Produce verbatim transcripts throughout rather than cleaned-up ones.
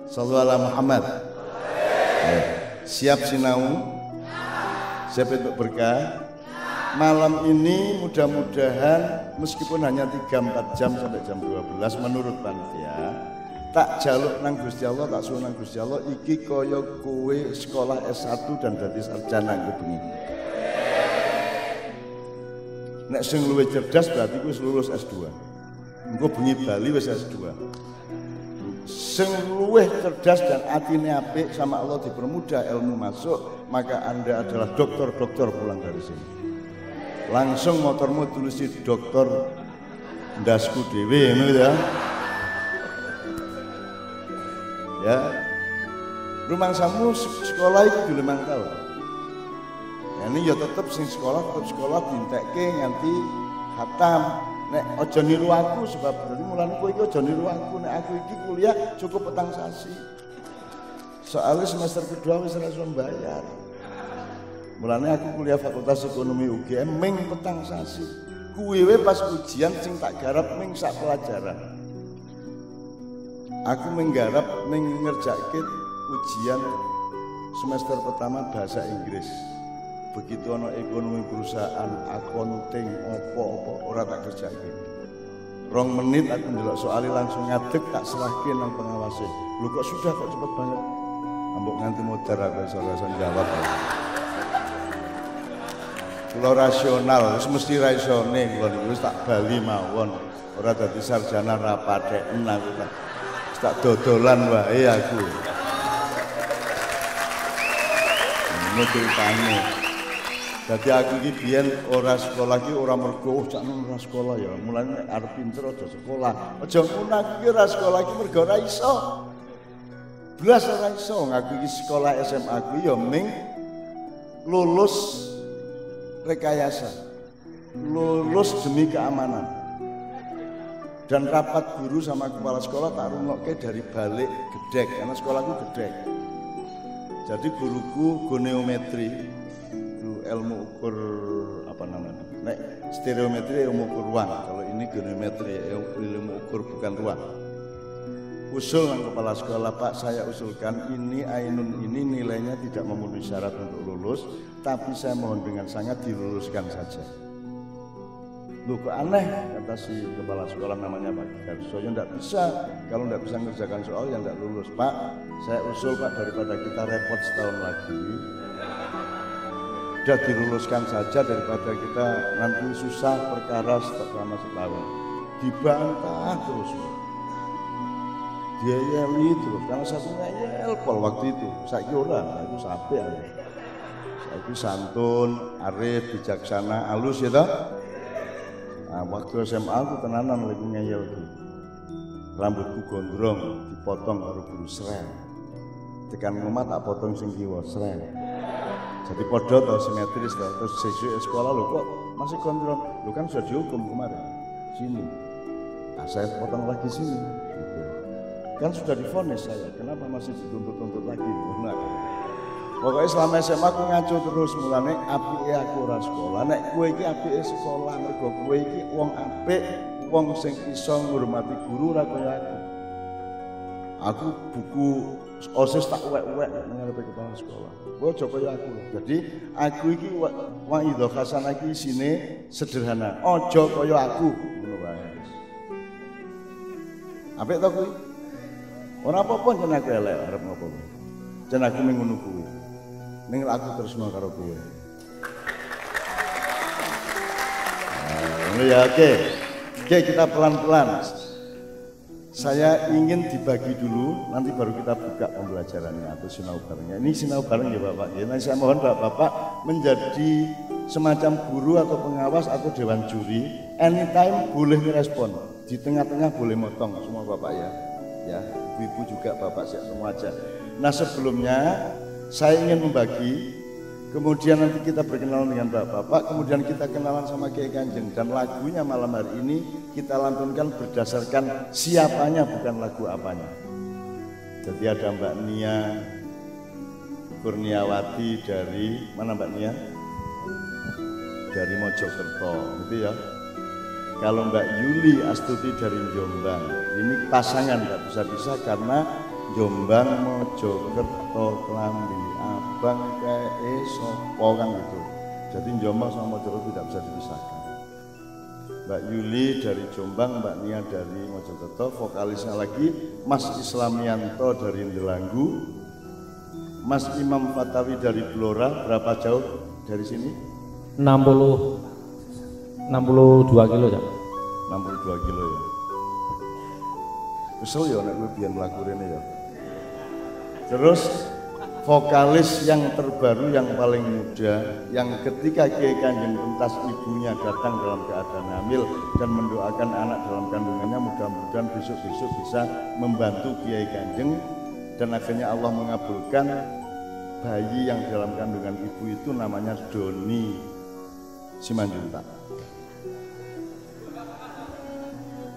Sallu ala Muhammad. Ya. Siap sinau? Siap untuk berkah? Malam ini mudah-mudahan meskipun hanya tiga empat jam sampai jam dua belas menurut panitia, tak jaluk nang Gusti Allah, tak suruh nang Gusti Allah, iki kaya kowe sekolah S satu dan dadi sarjana engko bengi. Nek sing luwih cerdas berarti kowe wis lulus S dua. Engko bengi bali wis S dua. Sing luwih cerdas dan atine apik sama Allah dipermudah ilmu masuk, maka Anda adalah dokter-dokter pulang dari sini. Langsung motormu tulisi dokter ndasku dhewe ngono ya. Ya. Rumangsamu sek-, sekolah itu limang tahun. Ya, ini ya tetep sing sekolah, tetep sekolah dientekke nganti khatam. Nek aja niru aku sebab dadi mulane kowe iki aja niru aku. Nek aku iki kuliah cukup petang sasi. Soalnya semester kedua wis ora iso bayar. Mulane aku kuliah Fakultas Ekonomi U G M ming petang sasi. Kuwi wae pas ujian sing tak garap ming sak pelajaran. Aku menggarap meng-, ngerjakke ujian semester pertama bahasa Inggris. Begitu ana ekonomi perusahaan, accounting, apa-apa, ora tak kerjake. Rong menit aku ndelok soalnya langsung ngadeg tak serahke nang pengawase. "Lho kok sudah kok cepet banget?" Ambok nganti modar aku iso rasa jawab. Kula rasional, wis mesti ra isone kula niku wis tak bali mawon. Ora dadi sarjana ra patheken aku ta. Tak dodolan wae aku. Ngono ceritane. Dadi aku iki biyen ora sekolah iki ora mergo, "Oh, cak nun ora sekolah ya." Mulane nek arep pinter aja sekolah. Aja ngono, aku iki ora sekolah iki mergo ora iso. Blas ora iso, aku iki sekolah S M A ku ya ming lulus rekayasa. Lulus demi keamanan. Dan rapat guru sama kepala sekolah tak rungokke dari balik gedek, karena sekolahku gedek. Jadi guruku geometri, itu ilmu ukur apa namanya? Nek stereometri ilmu ukur ruang, kalau ini geometri ya, ilmu ukur bukan ruang. Usul nang kepala sekolah, "Pak, saya usulkan ini Ainun ini nilainya tidak memenuhi syarat untuk lulus, tapi saya mohon dengan sangat diluluskan saja." "Loh, kok aneh?" kata si kepala sekolah namanya Pak Gigar. "Saya ndak bisa. Kalau ndak bisa ngerjakan soal, ya ndak lulus." "Pak, saya usul, Pak, daripada kita repot setahun lagi, udah diluluskan saja daripada kita nanti susah perkara selama setahun." Dibantah terus. Diayali terus. Karena satu ngeyel pol waktu itu. Saiki ora, aku sampai aku. Saiki santun, arif, bijaksana, alus ya toh? Nah, waktu S M A aku tenanan lagi ngeyel tuh. Rambutku gondrong, dipotong karo guru sreng. Tekan omah tak potong sing kiwa, sreng. Jadi podo to, simetris to. Terus sesuk sekolah, "Loh, kok masih gondrong?" "Loh, kan sudah dihukum kemarin. Sini." "Nah, saya potong lagi sini." Gitu. "Kan sudah divonis saya, kenapa masih dituntut-tuntut lagi?" Nah, pokoknya selama S M A aku ngaco terus, mulane apike aku ora sekolah. Nek kowe iki apike sekolah, mergo kowe iki wong apik, wong sing iso ngurmati guru, ora kaya aku. Aku buku OSIS tak uwek-uwek nek ngarepe kepala sekolah. Kowe aja kaya aku lho. Jadi aku iki wa-, wa idza hasanah iki isine sederhana. Aja kaya aku. Ngono wae. Apik to kuwi? Ora apa-apa jan aku elek arep ngopo kuwi. Jan aku mung ngono kuwi. Ning aku tresno karo kowe. Nah, ngono ya, oke. Oke, kita pelan-pelan. Saya ingin dibagi dulu, nanti baru kita buka pembelajarannya atau sinau barengnya. Ini sinau bareng ya Bapak. Ya, nanti saya mohon Bapak-bapak menjadi semacam guru atau pengawas atau dewan juri. Anytime boleh merespon. Di tengah-tengah boleh motong semua Bapak ya. Ya, ibu-ibu juga Bapak siap semua aja. Nah, sebelumnya saya ingin membagi, kemudian nanti kita berkenalan dengan Bapak-bapak, kemudian kita kenalan sama Kiai Kanjeng. Dan lagunya malam hari ini kita lantunkan berdasarkan siapanya, bukan lagu apanya. Jadi ada Mbak Nia Kurniawati dari, mana Mbak Nia? Dari Mojokerto, gitu ya. Kalau Mbak Yuli Astuti dari Jombang, ini pasangan nggak bisa-bisa karena Jombang, Mojokerto, Klambi Abang, kae sapa kan gitu. Jadi Jombang sama Mojokerto tidak bisa dipisahkan. Mbak Yuli dari Jombang, Mbak Nia dari Mojokerto, vokalisnya lagi Mas Islamianto dari Delanggu, Mas Imam Fatawi dari Blora, berapa jauh dari sini? Enam puluh, enam puluh dua kilo, Cak. Enam puluh dua kilo ya. Kesel ya nek kowe biyen mlaku rene ya. Terus vokalis yang terbaru yang paling muda, yang ketika Kiai Kanjeng pentas ibunya datang dalam keadaan hamil dan mendoakan anak dalam kandungannya, mudah-mudahan besok-besok bisa membantu Kiai Kanjeng dan akhirnya Allah mengabulkan bayi yang dalam kandungan ibu itu namanya Doni Simanjuntak.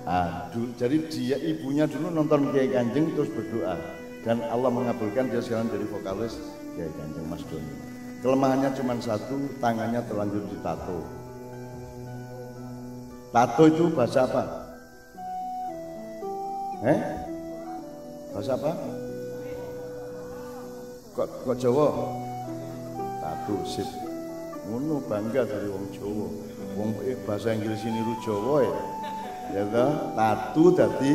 Aduh, jadi dia ibunya dulu nonton Kiai Kanjeng terus berdoa dan Allah mengabulkan dia sekarang jadi vokalis Kiai Kanjeng, Mas Doni. Kelemahannya cuma satu, tangannya terlanjur ditato. Tato itu bahasa apa? Eh? Bahasa apa? Kok, kok Jawa? Tato, sip. Ngono, bangga dari wong Jawa. Wong, eh, bahasa Inggris niru Jawa ya. Ya toh, tato dadi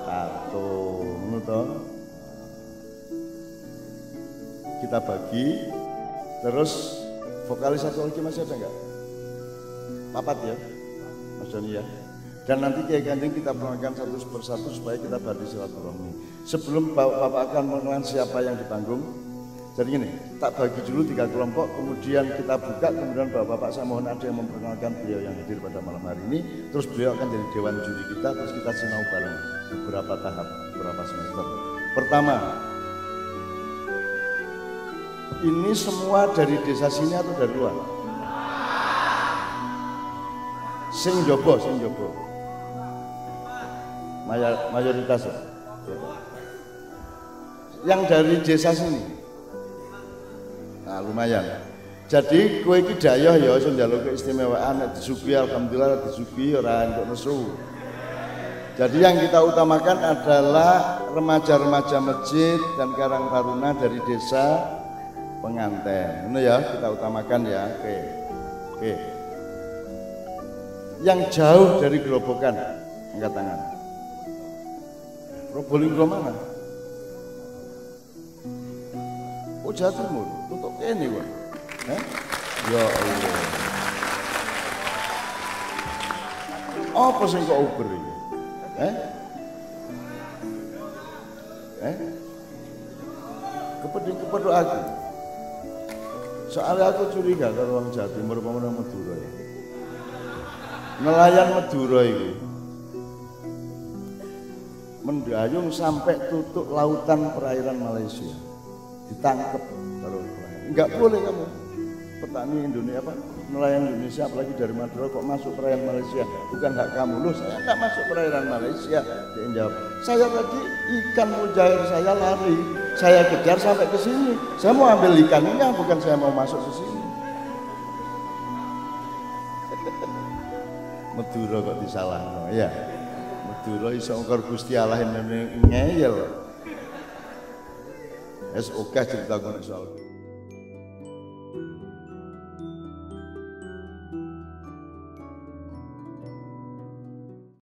tato. Ngono toh. Kita bagi. Terus vokalis satu lagi masih ada nggak? Papat ya, Mas Doni ya. Dan nanti Kiai Kanjeng kita perkenalkan satu persatu supaya kita bagi silaturahmi. Sebelum Bapak-bapak akan mengenalkan siapa yang di panggung, jadi gini, tak bagi dulu tiga kelompok, kemudian kita buka, kemudian Bapak-bapak saya mohon ada yang memperkenalkan beliau yang hadir pada malam hari ini, terus beliau akan jadi dewan juri kita, terus kita sinau bareng beberapa tahap, beberapa semester. Pertama, ini semua dari desa sini atau dari luar? Sing jobo, sing jobo. Maya-, mayoritas ya. Yang dari desa sini. Nah, lumayan. Jadi kowe iki dhayoh ya iso njaluk keistimewaan, nek disuguhi alhamdulillah, nek disuguhi ora entuk nesu. Jadi yang kita utamakan adalah remaja-remaja masjid dan Karang Taruna dari desa penganten. Ngono ya, kita utamakan ya. Oke. Oke. Yang jauh dari Gerobokan, angkat tangan. Probolinggo mana? Oh, Jawa Timur. Tutuk kene, Pak. Eh? Ya Allah. Apa sing kok uber iki? Eh? Eh? Kepeding kepedok aku. Soalnya aku curiga karo wong Jawa Timur, apa meneh Madura ya. Nelayan Madura itu mendayung sampai tutup lautan perairan Malaysia. Ditangkep karo nelayan. Enggak boleh kamu. Petani Indonesia, apa, nelayan Indonesia, apalagi dari Madura, kok masuk perairan Malaysia? Bukan hak kamu. Loh, saya nggak masuk perairan Malaysia. Dia jawab, "Saya tadi, ikan mujair saya lari. Saya kejar sampai ke sini. Saya mau ambil ikannya, bukan saya mau masuk ke sini." Madura kok disalahno, ya? Madura iso ngokor Gusti Allah ini ngeyel. Wis akeh cerita kok soal